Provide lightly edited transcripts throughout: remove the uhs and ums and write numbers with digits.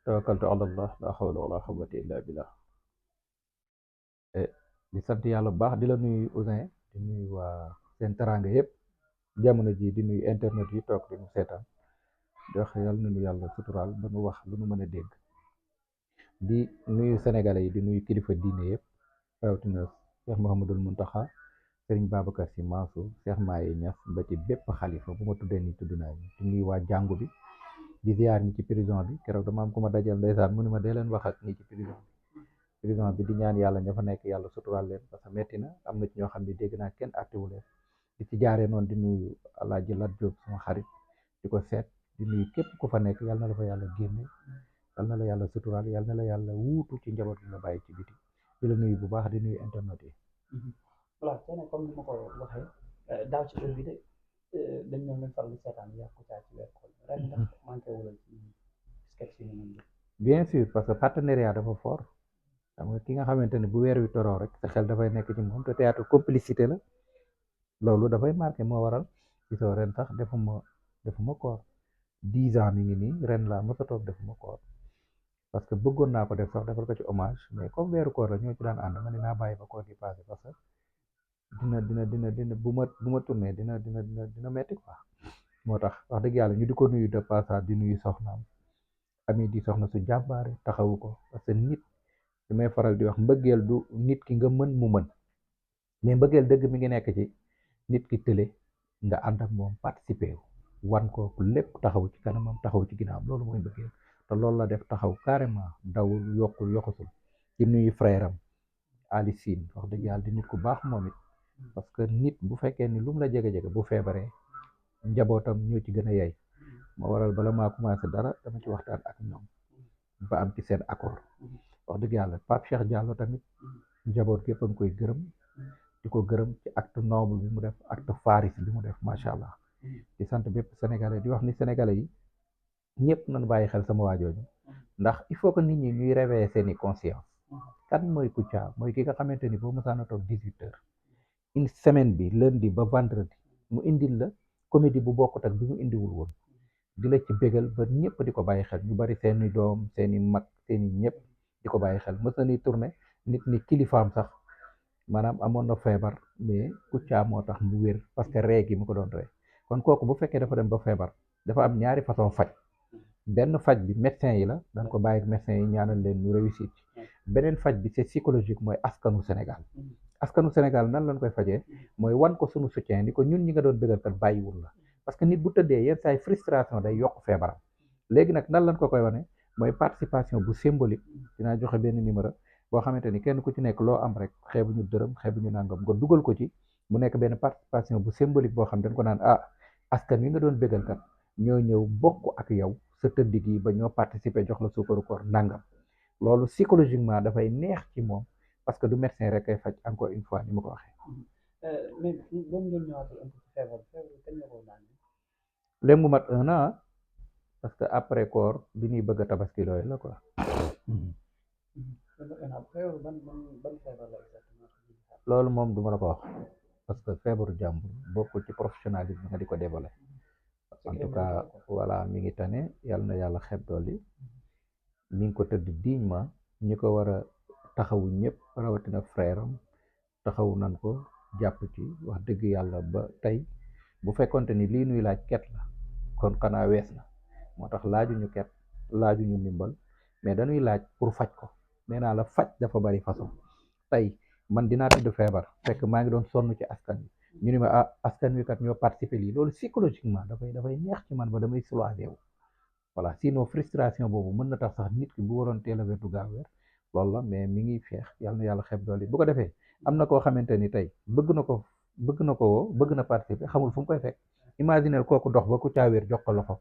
tawakkaltu ala allah la hawla wala quwwata illa billah. Di sant yàlla bu baax di la nuyu Ouzin di nuyu waa Sen Teranga yëpp jamono ji di nuyu internet yi toog di nu seetaan di wax yàlla na nu yàlla suturaal ba nu wax lu nu mën a dégg di nuyu sénégalais yi di nuyu kilifa diine yëpp rawatina Cheikh Mouhamadoul Mountakha Serigne Babacar Sy Mansour Cheikh Maye Niass ba ci bépp xalifa bu ma tuddee ni tudd naa ñi di nuyu waa jàngu bi di ziar ñi ci prison bi keroog dama am ku ma dajal ndeysaan mu ne ma dee leen wax ak ñi ci prison bi di ñaan yàlla ña fa nekk yàlla suturaal leen parce que metti na am na ci ñoo xam ne dégg naa kenn àttewu leen di ci jaaree noonu di nuyu Alaaji Lat Diop sama xarit di ko seet di nuyu képp ku fa nekk yàlla na la fa yàlla génne yàlla na la yàlla suturaal yàlla na la yàlla wuutu ci njaboot bi nga bàyyi ci biti di la nuyu bu baax di nuyu internet yi. voilà tey nag comme ni ma ko waxee daaw ci heure bi de dañ ñoo leen faral di seetaan yaa Kouthia ci weer koor ren ndax manqué wu la ci sketch yi ñu bien sûr parce que partenariat dafa fort xam nga ki nga xamante ne bu weer wi toroo rek sa xel dafay nekk ci moom te théâtre complicité la loolu dafay marqué moo waral gisoo ren sax defuma koor 10 ans mi ngi nii ren laa mës a toog defuma koor parce que bëggoon naa ko def sax defal ko ci hommage mais comme weeru koor la ñoo ci daan ànd ma ne naa bàyyi ba koor gi passé parce que dina bu ma tourné dina metti quoi moo tax wax dëgg yàlla ñu di ko nuyu de passage di nuyu soxnaam ami di soxna su jàmbaare taxawu ko parce que nit li may faral di wax mbëggeel du nit ki nga mën mu mën mais mbëggeel dëgg mi ngi nekk ci nit ki tële nga ànd ak moom participer wan ko lépp taxaw ci kanamam taxaw ci ginnaawam loolu mooy mbëggeel te loolu la def taxaw carrément dawul yokkul yokkusul di nuyu frère am Ali Sine wax dëgg yàlla di nit ku baax moom it parce que nit bu fekkee ni lu mu la jege-jege bu feebaree njabootam ñoo ci gën a yey moo waral bala maa commencé dara dama ci waxtaan ak ñoom ba am ci seen accord wax dëgg yàlla Pape Cheikh Diallo tamit njaboot gépp a ngi koy gërëm di ko gërëm ci acte noble bi mu def acte faris bi mu def macha allah di sant bépp sénégalais di wax ni sénégalais yi ñëpp nañu bàyyi xel sama waajooju ndax il faut que nit ñi ñuy réveiller seeni conscience kan mooy Kouthia mooy ki nga xamante ni boo mësaan a toog 18 heures une semaine bi lundi ba vendredi mu indil la comédie bu bokkut ak bi mu indiwul woon di la ci bégal ba ñëpp di ko bàyyi xel ñu bari seeni doom seeni mag seeni ñëpp di ko bàyyi xel mës na ni tourné nit ni kilifaam sax maanaam amoon na feebar mais Kouthia moo tax mu wér parce que ree gi mu ko doon ree kon kooku bu fekkee dafa dem ba feebar dafa am ñaari façon faj benn faj bi médecin yi la dañ ko bàyyi médecin yi ñaanal leen ñu réussir ci beneen faj bi c'est psychologique mooy askanu Sénégal nan lañ koy fajee mooy wan ko sunu soutien ni ko ñun ñi nga doon bëggal kat bàyyiwul la parce que nit bu tëddee yenn saay frustration day yokk feebaram léegi nag nan lañ ko koy wane mooy participation bu symbolique dinaa joxe benn numéro boo xamante ni kenn ku ci nekk loo am rek xeebuñu dërëm xeebuñu nangam nga dugal ko ci mu nekk benn participation bu symbolique boo xam dañ ko naan askan wi nga doon bëggal kat ñoo ñëw bokk ak yow sa tëdd gi ba ñoo participer jox la suukaru koor nangam loolu psychologiquement dafay neex ci moom parce que du médecin rek kay faj encore une fois ni ma ko waxee. mais boo ngeen ñëwaatal un peu ci feebar kañ la ko naan léegi mu mat 1 an parce que après koor bi ñuy bëgg a tabaski looyu la quoi. loolu moom du ma la ko wax parce que feebaru jàmbur bokkul ci professionnalisme nga di ko dévoiler en tout cas voilà mi ngi tane yàlla na yàlla xeeb dolli mi ngi ko tëdd dignement ñi ko war a taxawu ñëpp rawatina frère am taxawu nan ko jàpp ci wax dëgg yàlla ba tey bu fekkonte ni lii nuy laaj ket la kon xanaa wees na moo tax laajuñu ket laajuñu ndimbal mais dañuy laaj pour faj ko nee naa la faj dafa bari façon tey man dinaa tëdd feebar fekk maa ngi doon sonn ci askan wi ñu ni ma askan wi kat ñoo participer lii loolu psychologiquement dafay neex ci man ba damay soulagé wu voilà sinon frustration boobu mën na tax sax nit ki bu waroon teel a wér du gaaw wér loolu la mais mi ngi feex yàlla na yàlla xeeb doole bu ko defee am na koo xamante ni tey bëgg na participer xamul fu mu koy fekk imaginer kooku dox ba Kouthia wér jox ko loxo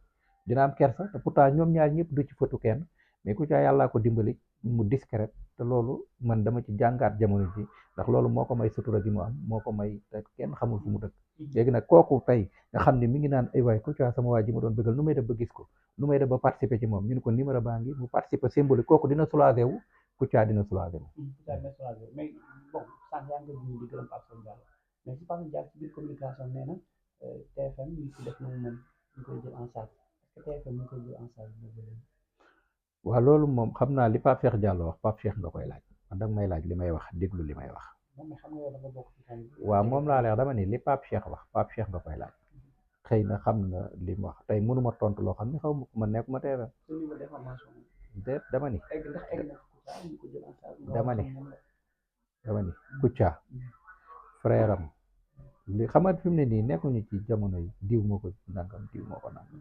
dina am kersa te pourtant ñoom ñaar ñëpp du ci fëtu kenn mais Kouthia yàllaa ko dimbali mu discret te loolu man dama ci jàngaat jamono ji ndax loolu moo ko may sutura gi mu am moo ko may te kenn xamul fu mu dëkk léegi nag kooku tey nga xam ne mi ngi naan ay waay Kouthia sama waa ji ma doon bëggal nu may def ba gis ko nu may def ba participer ci moom ñu ne ko numéro baa ngi mu participer symbolique kooku dina soulagé wu Kouthia dina soulagé wu. mais bon sànq yaa ngi koy di gërëm Pape Cheikh Diallo mais si Pape Cheikh ci biir communication nee na TFM ñu ngi ci def lu mu mën ñu koy jël en charge est-ce que TFM ñu koy jël en charge. waaw loolu moom xam naa li Pape Cheikh Diallo wax Pape Cheikh nga koy laaj man danga may laaj li may wax déglu li may wax. xam nga yow dafa bokk ci famille bi. waaw moom laa leex dama ni li Pape Cheikh wax Pape Cheikh nga koy laaj xëy na xam na li mu wax tey mënuma tontu loo xam ne xaw ma ko ma nekk ma teewee. déet dama ni dama ni Kouthia frère am li xamat fi mu ne nii nekkuñu ci jamono yi diw moo ko nangam diw moo ko nangam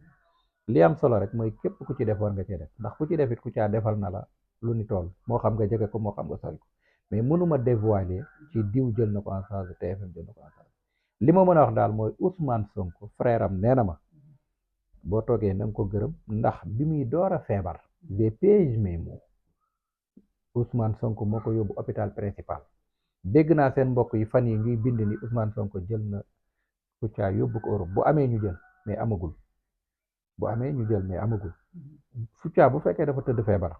li am solo rek mooy képp ku ci def war nga cee def ndax ku ci def it Kouthia defal na la lu ni toll moo xam nga jege ko moo xam nga sori ko mais mënuma dévoiler ci diw jël na ko en charge TFM jël na ko en charge li ma mën a wax daal mooy Ousmane Sonko frère am nee na ma boo toogee na nga ko gërëm ndax bi muy door a feebar des pièges mes mots Ousmane Sonko moo ko yóbbu hôpital principal dégg naa seen mbokk yi fan yi ñuy bind ni Ousmane Sonko jël na Kouthia yóbbu ko Europe bu amee ñu jël mais amagul bu amee ñu jël mais amagul Kouthia bu fekkee dafa tëdd feebar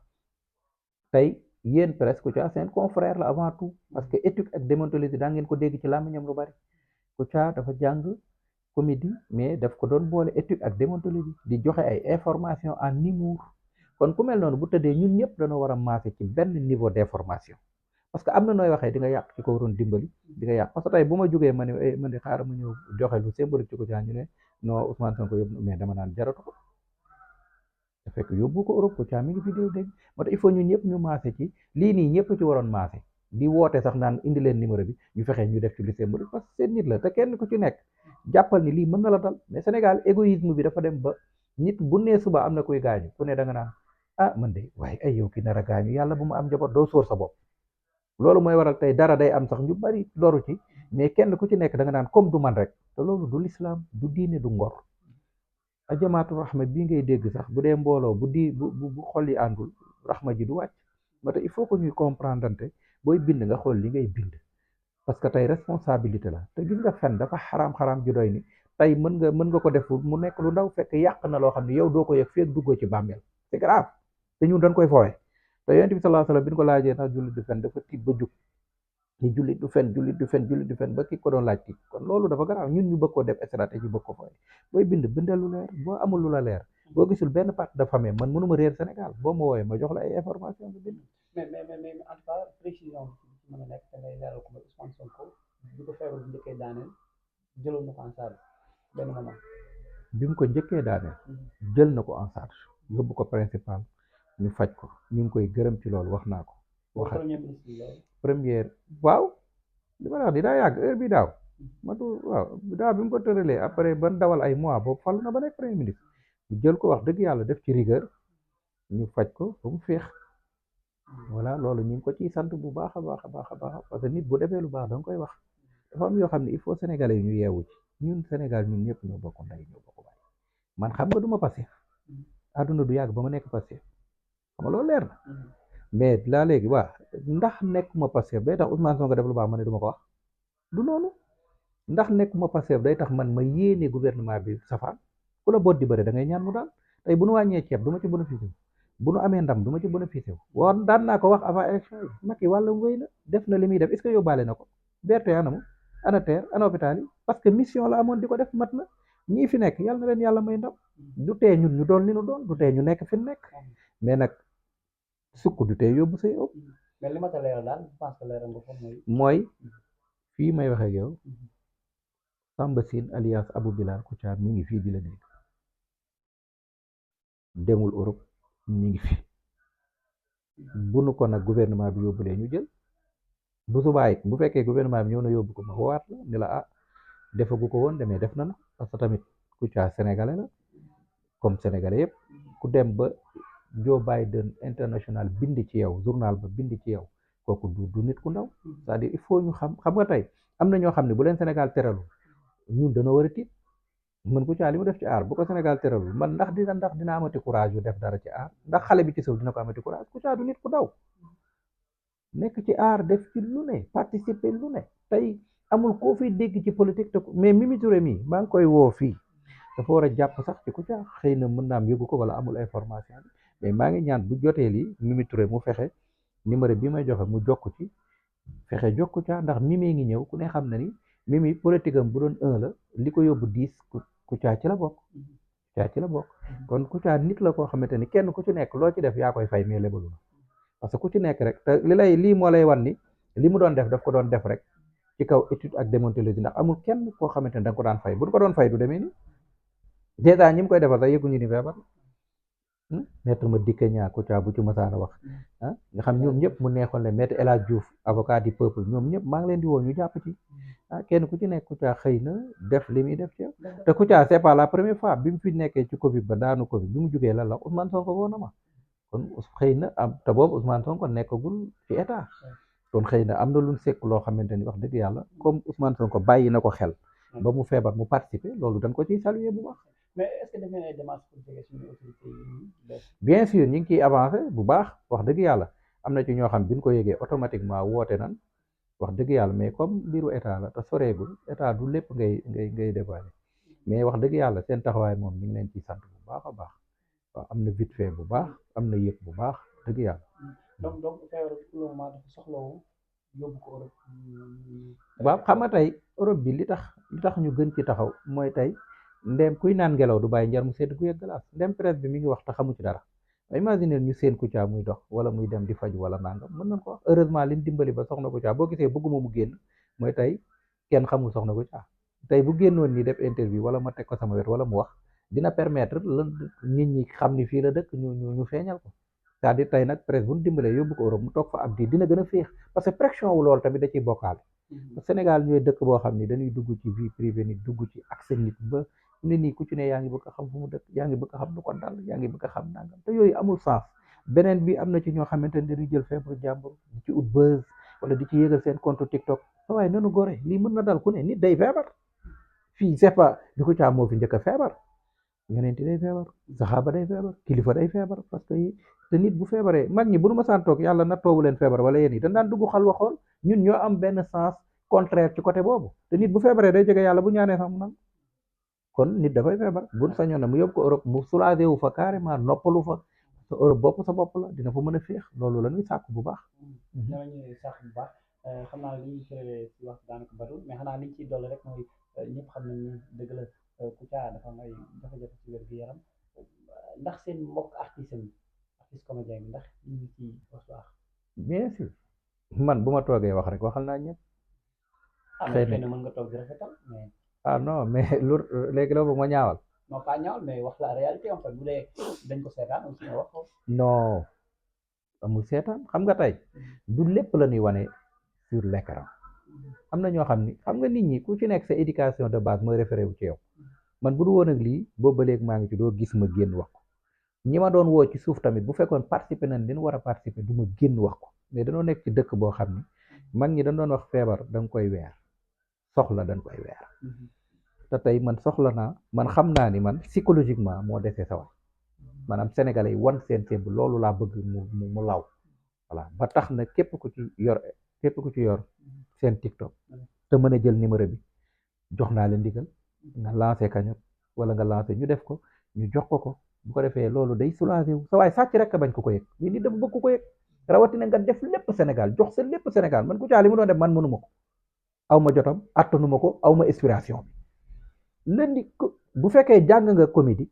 tey yéen presque Kouthia seen confrère la avant tout parce que éthique ak déontologie daa ngeen ko dégg ci làmmiñam lu bari Kouthia dafa jàng comédie mais daf ko doon boole éthique ak déontologie di joxe ay information en humour kon ku mel noonu bu tëddee ñun ñëpp dañoo war a maase ci benn niveau d'information parce que am na nooy waxee di nga yàq ci ko waroon dimbali di nga yàq parce que tey bu ma jógee ma ne xaaral ma ñëw joxe lu symbolique ci Kouthia ñu ne non Ousmane Sonko yóbbu mais dama naan jaratu ko te fekk yóbbu ko Europe Kouthia mi ngi fi dégg moo tax il faut ñun ñëpp ñu maase ci lii nii ñëpp ci waroon maase di woote sax naan indi leen numéro bi ñu fexee ñu def ci lu symbolique parce que seen nit la te kenn ku ci nekk jàppal ni lii mën na la dal mais Sénégal égoïsme bi dafa dem ba nit bu nee suba am na kuy gaañu ku ne da nga naan ah man de waaye ay yow ki nar a gaañu yàlla bu mu am njaboot doo sóor sa bopp loolu mooy waral tey dara day am sax ñu bari loru ci mais kenn ku ci nekk da nga naan comme du man rek te loolu du l'islam du diine du ngor ajamaatu rahma bii ngay dégg sax bu dee mbooloo bu xol yi àndul rahma ji du wàcc moo tax il faut que ñuy comprendre ante booy bind nga xool li ngay bind parce que tey responsabilité la te gis nga fen dafa xaraam ju doy ni tey mën nga ko def mu nekk lu ndaw fekk yàq na loo xam ne yow doo ko yëg feek duggoo ci bàmmeel c'est grave te ñun dañ koy fowee te yonent bi sallallahu alayhi wasallam bi ñu ko laajee ndax jullit du fen dafa tiit ba jug ni jullit du fen ba ki ko doon laaj tiit kon loolu dafa garaaw ñun ñu bëgg koo def stratégie bëgg ko fowee booy bind bindal lu leer boo amul lu la leer boo gisul benn partie de famille man mënuma réer Sénégal boo ma wooyee ma jox la ay information bi bind mais en tout cas précision bi mën a nekk da ngay leeral ko mooy Ousmane Sonko bi ko feebar bu njëkkee daaneel jëloon na ko en charge benn moment bi mu ko njëkkee daaneel jël na ko en charge yóbbu ko principal ñu faj ko ñu ngi koy gërëm ci loolu wax naa ko waxal première waaw li ma la wax di daa yàgg heure bi daaw matu waaw daaw bi mu ko tëralee après ban dawal ay mois boobu falu na ba nekk premier ministre ñu jël ko wax dëgg yàlla def ci rigueur ñu faj ko ba mu féex voilà loolu ñu ngi ko ciy sant bu baax a baax a baax a baax parce que nit bu defee lu baax da nga koy wax dafa am yoo xam ne il faut sénégalais yi ñu yeewu ci ñun Sénégal ñun ñëpp ñoo bokk ndey ñoo bokk baay man xam nga du ma passé àdduna du yàgg ba ma nekk passé xam nga loolu leer na mais laa léegi waa ndax nekkuma Pastef day tax Ousmane Sonko def lu baax ma ne du ma ko wax du noonu ndax nekkuma Pastef day tax man ma yéene gouvernement bi safaan ku la boot di bëri da ngay ñaan mu daal tey bu nu wàññee ceeb du ma ci bénéficié bu nu amee ndam du ma ci bénéficié wu woon daan naa ko wax avant élection yi Macky wàlla wéy na def na li muy def est-ce que yóbbaale na ko BRT anamu ana TER ana hôpital yi parce que mission la amoon di ko def mat na ñii fi nekk yàlla na leen yàlla may ndam du tee ñun ñu doon li nu doon du tee ñu nekk fi nekk mais nag sukk du tee yóbbu say ëpp. mais li ma ta leeral daal je pense que leeral nga ko mooy fii may waxee ak yow Samba Sine alias Abou Bilal Kouthia mi ngi fii di la dégg demul Europe mi ngi fi bu nu ko nag gouvernement bi yóbbulee ñu jël bu subaa it bu fekkee gouvernement bi ñëw na yóbbu ko ma waat la ni la ah defagu ko woon demee def na na parce que tamit Kouthia sénégalais la comme sénégalais yëpp ku dem ba Joe Biden international bind ci yow journal ba bind ci yow kooku du nit ku ndaw c'est-à-dire il faut ñu xam nga tey am na ñoo xam ne bu leen Sénégal teralu ñun dañoo war a tiit man Kouthia li mu def ci aar bu ko Sénégal teralul man ndax dina amati courage yu def dara ci aar ndax xale bi ci suuf dina ko amati courage Kouthia du nit ku ndaw nekk ci aar def ci lu ne participer lu ne tey amul koo fiy dégg ci politique te mais Mimi Touré mii maa ngi koy woo fii dafa war a jàpp sax ci Kouthia xëy na mën naa am yëgu ko wala amul information bi mais maa ngi ñaan bu jotee lii Mimi Touré mu fexe numéro bi may joxe mu jokk ci fexe jokk Kouthia ndax Mimi ngi ñëw ku ne xam na ni Mimi politique am bu doon 1 la li ko yóbbu 10 Kouthia ci la bokk Kouthia ci la bokk kon Kouthia nit la koo xamante ni kenn ku ci nekk loo ci def yaa koy fay mais lebalu la parce que ku ci nekk rek te lii moo lay wan ni li mu doon def daf ko doon def rek ci kaw étude ak déontologie ndax amul kenn koo xamante ni da nga ko daan fay bu ko doon fay du demee ni dèjà ñi mu koy defal sax yëguñu ni feebar maître Madické Niang Kouthia bu ci mësaan a wax nga xam ñoom ñëpp mu neexoon ne maître El Hadj Diouf avocat du peuple ñoom ñëpp maa ngi leen di woo ñu jàpp ci kenn ku ci nekk Kouthia xëy na def li muy def ci te Kouthia c'est pas la première fois bi mu fi nekkee ci Covid ba daanu Covid bi mu jugee lan la Ousmane Sonko woo na ma kon xëy na am te boobu Ousmane Sonko nekkagul ci état kon xëy na am na lu ñu sekk loo xamante ni wax dëgg yàlla comme Ousmane Sonko bàyyi na ko xel ba mu feebar mu participer loolu dañ ko ciy saluer bu baax. mais est-ce que def ngeen ay démarches pour jege suñu autorités yi bien sûr ñu ngi ciy avancé bu baax wax dëgg yàlla am na ci ñoo xam bi ñu ko yëgee automatiquement woote nan wax dëgg yàlla mais comme mbiru état la te soreegul état du lépp ngay dévoiler mais wax dëgg yàlla seen taxawaay moom ñu ngi leen ciy sant bu baax a baax waaw am na vite fait bu baax am na yëg bu baax dëgg yàlla. donc feebar bi pour le moment dafa soxlawu yóbbu ko Europe. waaw xam nga tey Europe bi li tax ñu gën ci taxaw mooy tey ndem kuy naan ngelaw du bàyyi njar mu sedd ku yegg glace ndem presse bi mi ngi wax te xamu ci dara imaginer ñu seen Kouthia muy dox wala muy dem di faju wala nangam mën nañ ko wax heureusement liñ dimbali ba soxna Kouthia boo gisee bëgguma mu génn mooy tey kenn xamul soxna Kouthia tey bu génnoon nii def interview wala ma teg ko sama wet wala mu wax dina permettre la nit ñi xam ni fii la dëkk ñu feeñal ko c'est-à-dire tey nag presse bu ñu dimbalee yóbbu ko Europe mu toog fa ab di dina gën a féex parce que pression wu loolu tamit da ciy bokkaale Sénégal ñooy dëkk boo xam ni dañuy dugg ci vie privée nit dugg ci accès nit ba nit ñi ku ci ne yaa ngi bëgg a xam fu mu dëkk yaa ngi bëgg a xam lu ko dal yaa ngi bëgg a xam nangam te yooyu amul sens beneen bi am na ci ñoo xamante ne dañuy jël feebaru jàmbur di ci ut buzz wala di ci yëgal seen compte TikTok waaye nanu gore lii mën na dal ku ne nit day feebar fii c'est pas di ko caa moo fi njëkk a feebar yeneen day feebar saxaaba day feebar kilifa day feebar parce que te nit bu feebaree mag ñi bu nu ma saan toog yàlla na toogu leen feebar wala yéen yi dañ daan dugg xal waxool ñun ñoo am benn sens contraire ci côté boobu te nit bu feebaree day jege yàlla bu ñaanee sax mu nag kon nit dafay feebar buñ sañoon ne mu yóbbu ko Europe mu soulagé wu fa carrément noppalu fa te Europe bopp sa bopp la dina fa mën a féex loolu la ñuy sàkk bu baax. ñooñu sàkk bu baax xam naa li ñuy tëree ci wax daanaka bariwul mais xanaa liñ ciy dolli rek mooy ñëpp xam nañ ni dëgg la Kouthia dafa am ay jafe-jafe ci wér gu yaram ndax seen mbokk artiste comédien bi ndax ñu ngi ci wax baax. bien sûr man bu ma toogee wax rek waxal naa ñëpp. xëy na mën nga toog di rafetal mais. non mais lu léegi la bëgg ma ñaawal. non pas ñaawal mais wax la réalité en fait bu dee dañ ko seetaan aussi nga wax ko. non amul seetaan xam nga tey du lépp la ñuy wane sur l'écran am na ñoo xam ni xam nga nit ñi ku ci nekk sa éducation de base mooy référé wu ci yow man bu du woon ak lii boobu ba léegi maa ngi ci doo gis ma génn wax ko ñi ma doon woo ci suuf tamit bu fekkoon participer nañ leen war a participer du ma génn wax ko mais dañoo nekk ci dëkk boo xam ni mag ñi dañ doon wax feebar da nga koy weer soxla dañ koy weer te tey man soxla naa man xam naa ni man psychologiquement moo desee sa wax maanaam sénégalais yi wan seen sémb loolu laa bëgg mu law voilà ba tax na képp ku ci yor seen TikTok te mën a jël numéro bi jox naa leen ndigal nga lancé kañot wala nga lancé ñu def ko ñu jox ko bu ko defee loolu day soulagé wu sa waay sàcc rek bañ ko yëg mais nit dafa bëgg ko yëg rawatina nga def lépp Sénégal jox sa lépp Sénégal man Kouthia li mu doon def man mënuma ko aw ma jotam attanuma ko aw ma inspiration bi lundi bu fekkee jàng nga comédie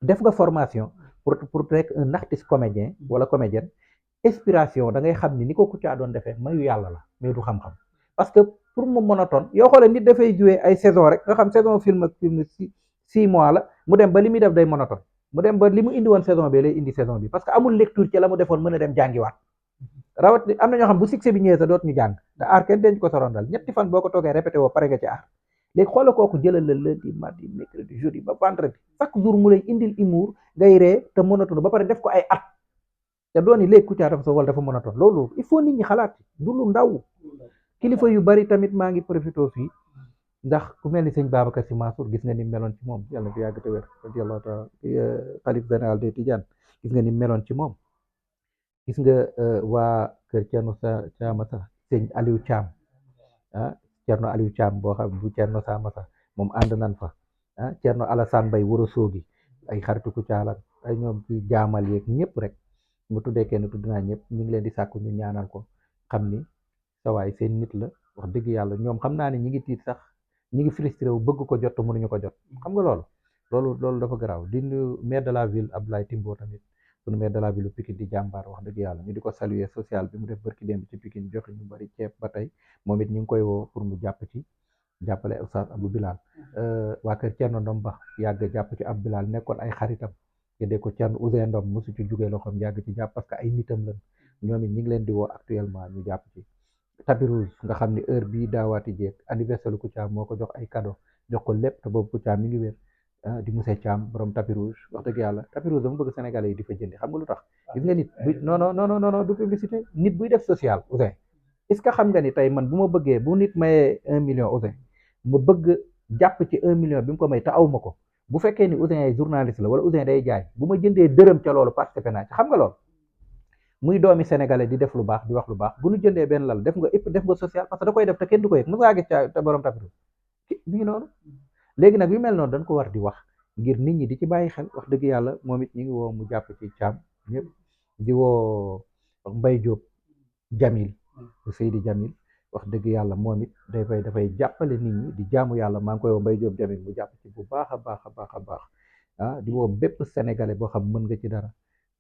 def nga formation pour nekk un artiste comédien wala comédienne inspiration da ngay xam ni ko Kouthia doon defee mayu yàlla la mais du xam-xam parce que pour mu monotone yoo xoolee nit dafay jouer ay saison rek nga xam saison film 6 mois la mu dem ba li muy def day monotone mu dem ba li mu indi woon saison bi lay indi saison bi parce que amul lecture ci la mu defoon mën a dem jàngiwaat rawat am na ñoo xam bu succès bi ñëwee sa doot ñu jàng te aar kenn denc ko sorondal ñetti fan boo ko toogee répété woo pare nga ci aar léegi xoola kooku jëlal la lundi mardi mercredi jeudi ba vendredi chaque jour mu lay indil humour ngay ree te monotone ba pare def ko ay at te dooni léegi Kouthia dafa so wala dafa monotone loolu il faut nit ñi xalaat du lu ndaw kilifa yu bari tamit maa ngi profité fii ndax ku mel ni sëñ Babacar Sy Mansour gis nga ni meloon ci moom yàlla fi yàgg te wér radiyallahu taala xalif général des Tidianes gis nga ni meloon ci moom gis nga waa kër Thierno Samassa sëñ Aliou Thiam Thierno Aliou Thiam boo xam bu Thierno Samassa moom ànd nan fa Thierno Alassane Mbaye wara soogi ay xaritu Kouthia la ay ñoom ci jaamal yeeg ñëpp rek mu tuddee kenn tudd naa ñëpp ñu ngi leen di sàkku ñu ñaanal ko xam ni sa waay seen nit la wax dëgg yàlla ñoom xam naa ne ñi ngi tiit sax ñi ngi frustré wu bëgg ko jot te mënuñu ko jot xam nga loolu loolu dafa garaaw di nuyu maire de la ville Abdoulaye Timbo tamit sunu maire de la ville Pikine di jàmbaar wax dëgg yàlla ñu di ko saluer social bi mu def barki démb ci Pikine joxe ñu bari ceeb ba tey moom it ñu ngi koy woo pour mu jàpp ci jàppale Oustaz Abou Bilal waa kër Thierno Ndom Ba yàgg jàpp ci Abou Bilal nekkoon ay xaritam te ko Thierno Ousseyn Ndom mosu ci jugee loxoom yàgg ci jàpp parce que ay nitam lañ ñoom it ñu ngi leen di woo actuellement ñu jàpp ci tapis rouge nga xam ni heure bii daawaati jeeg anniversaire lu Kouthia moo ko jox ay cadeau jox ko lépp te boobu Kouthia mi ngi wér di monsieur Thiam borom tapis rouge wax dëgg yàlla tapis rouge dama bëgg Sénégalais yi di fa jëndi xam nga lu tax gis nga nit bu non non non non non du publicité nit buy def social Ousseyn est-ce que xam nga ni tey man bu ma bëggee bu nit mayee 1 million Ousseyn ma bëgg jàpp ci 1 million bi mu ko may te aw ma ko bu fekkee ni Ouzin ay journaliste la wala Ouzin day jaay bu ma jëndee dërëm ca loolu participé naa ci xam nga loolu muy doomi sénégalais di def lu baax di wax lu baax bu ñu jëndee benn lal def nga ëpp def nga social parce que da koy def te kenn du ko yëg mos ngaa gis te borom tapitu mi ngi noonu léegi nag yu mel noonu dañ ko war di wax ngir nit ñi di ci bàyyi xel wax dëgg yàlla moom it ñu ngi woo mu jàpp ci Thiam ñëpp di woo Mbaye Diop Jamil Seydi Jamil wax dëgg yàlla moom it dafay jàppale nit ñi di jaamu yàlla maa ngi koy woo Mbaye Diop Jamil mu jàpp ci bu baax a baax a baax a baax di woo bépp sénégalais boo xam mën nga ci dara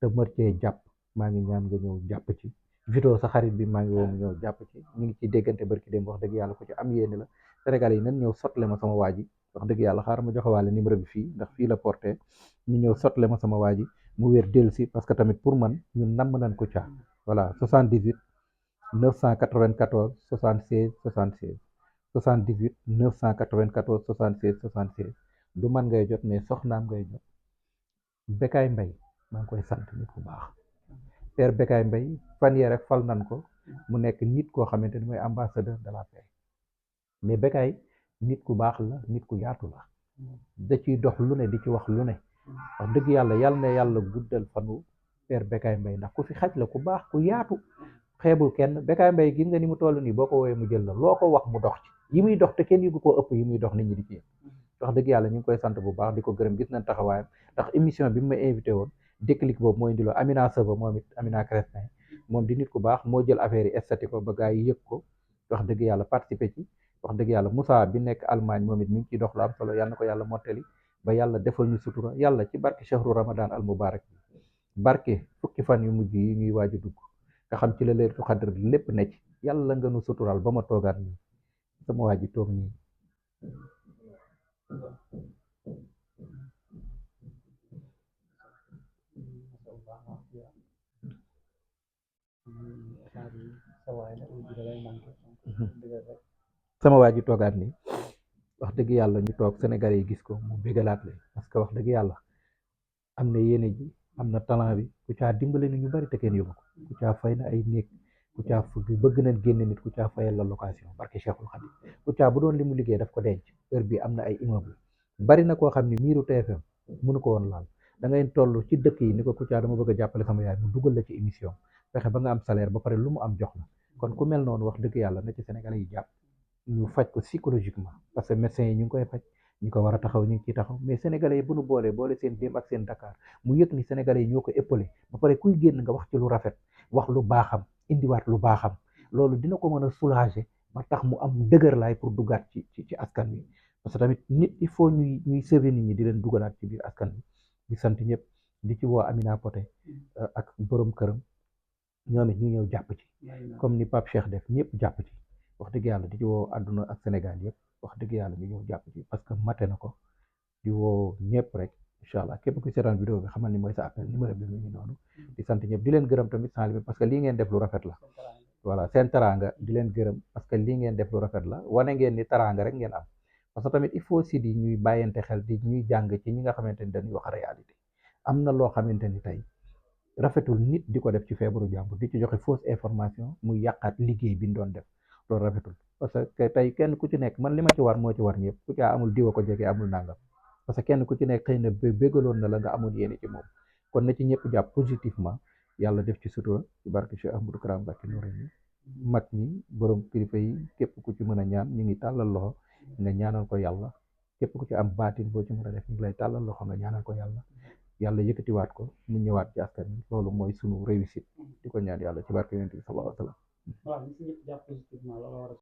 te mër cee jàpp maa ngi ñaan nga ñëw jàpp ci Vito sa xarit bi maa ngi woo mu ñëw jàpp ci ñu ngi ci déggante barki dem wax dëgg yàlla ku ci am yéene la sénégalais yi nan ñëw sotle ma sama waa ji wax dëgg yàlla xaaral ma joxewaale numéro bi fii ndax fii la porté ñu ñëw sotle ma sama waa ji mu wér dellu si parce que tamit pour man ñun namm nañ ko caa voilà 78 994 76 76 78 994 76 76 du man ngay jot mais soxnaam ngay jot Bécaye Mbaye maa ngi koy sant nit ku baax père Bécaye Mbaye fan yee rek fal nan ko mu nekk nit koo xamante ni mooy ambassadeur de la paix mais Bécaye nit ku baax la nit ku yaatu la da ciy dox lu ne di ci wax lu ne wax dëgg yàlla na yàlla guddal fanu père Bécaye Mbaye ndax ku fi xaj la ku baax ku yaatu xeebul kenn Bécaye Mbaye gis nga ni mu toll nii boo ko woowee mu jël la loo ko wax mu dox ci yi muy dox te kenn yëgu koo ëpp yi muy dox nit ñi di ci wax dëgg yàlla ñu ngi koy sant bu baax di ko gërëm gis nañ taxawaayam ndax émission bi mu ma invité woon déclic boobu mooy indiloo Amina Seba moom it Amina Crespin moom di nit ku baax moo jël affaire yi estati ko ba gars yi yëg ko wax dëgg yàlla participer ci wax dëgg yàlla Moussa bi nekk Allemagne moom it mi ngi ciy dox lu am solo yàlla na ko yàlla mottali ba yàlla defal ñu sutura yàlla ci barke chahru ramadan al mubarak bi barke fukki fan yu mujj yi ñuy waaju dugg nga xam ci la leertu xadr lépp ne ci yàlla nga nu sutural ba ma toogaat nii sama waa ji toog nii sama waa ji toogaat nii wax dëgg yàlla ñu toog Sénégalais yi gis ko mu bégalaat leen parce que wax dëgg yàlla am na yéene ji am na talent bi Kouthia dimbale ni ñu bari te kenn yóbbu ko Kouthia fay na ay néeg Kouthia bëgg nañ génne nit Kouthia fayal la location barke Cheikhul Khadim Kouthia bu doon li mu liggéey daf ko denc heure bi am na ay immeuble bari na koo xam ne miiru TFM mënu ko woon laal da ngay toll ci dëkk yi ni ko Kouthia dama bëgg a jàppale sama yaay mu dugal la ci émission fexe ba nga am salaire ba pare lu mu am jox la kon ku mel noonu wax dëgg yàlla na ci Sénégalais yi jàpp ñu faj ko psychologiquement parce que médecins yi ñu ngi koy faj ñi ko war a taxaw ñu ngi ciy taxaw mais sénégalais yi bu nu boole seen démb ak seen Dakar mu yëg ni sénégalais yi ñoo ko épaulé ba pare kuy génn nga wax ci lu rafet wax lu baaxam indiwaat lu baaxam loolu dina ko mën a soulager ba tax mu am dëgër laay pour duggaat ci askan wi parce que tamit nit il faut ñuy sauver nit ñi di leen dugalaat ci biir askan wi di sant ñëpp di ci woo Amina Poté ak borom këram ñoom it ñu ñëw jàpp ci comme ni Pape Cheikh def ñëpp jàpp ci wax dëgg yàlla di ci woo àdduna ak Sénégal yëpp wax dëgg yàlla ñu ñëw jàpp ci parce que mate na ko di woo ñëpp rek incha allah képp ku seetaan vidéo bi xamal ni mooy sa appel numéro bi mu ngi noonu di sant ñëpp di leen gërëm tamit sans limite parce que lii ngeen def lu rafet la voilà seen teraanga di leen gërëm parce que lii ngeen def lu rafet la wane ngeen ni teraanga rek ngeen am parce que tamit il faut aussi di ñuy bàyyante xel di ñuy jàng ci ñi nga xamante ni dañuy wax réalité am na loo xamante ni tey rafetul nit di ko def ci feebaru jàmbur di ci joxe fausse information muy yàqaat liggéey bi ñu doon def loolu rafetul parce que tey kenn ku ci nekk man li ma ci war moo ci war ñëpp ku caa amul diwa ko jege amul nangam parce que kenn ku ci nekk xëy na bégaloon na la nga amul yéene ci moom kon na ci ñëpp jàpp positivement yàlla def ci sutura ci barke Cheikh Ahmadou Kara Mbacké Noreyni mag ñi borom kilifa yi képp ku ci mën a ñaan ñu ngi tàllal loxo nga ñaanal ko yàlla képp ku ci am baatin boo ci mën a def ñu ngi lay tàllal loxo nga ñaanal ko yàlla yëkkatiwaat ko mu ñëwaat ci askan wi loolu mooy sunu réussite di ko ñaan yàlla ci barke Yonent bi sallallahu alayhi wa sallam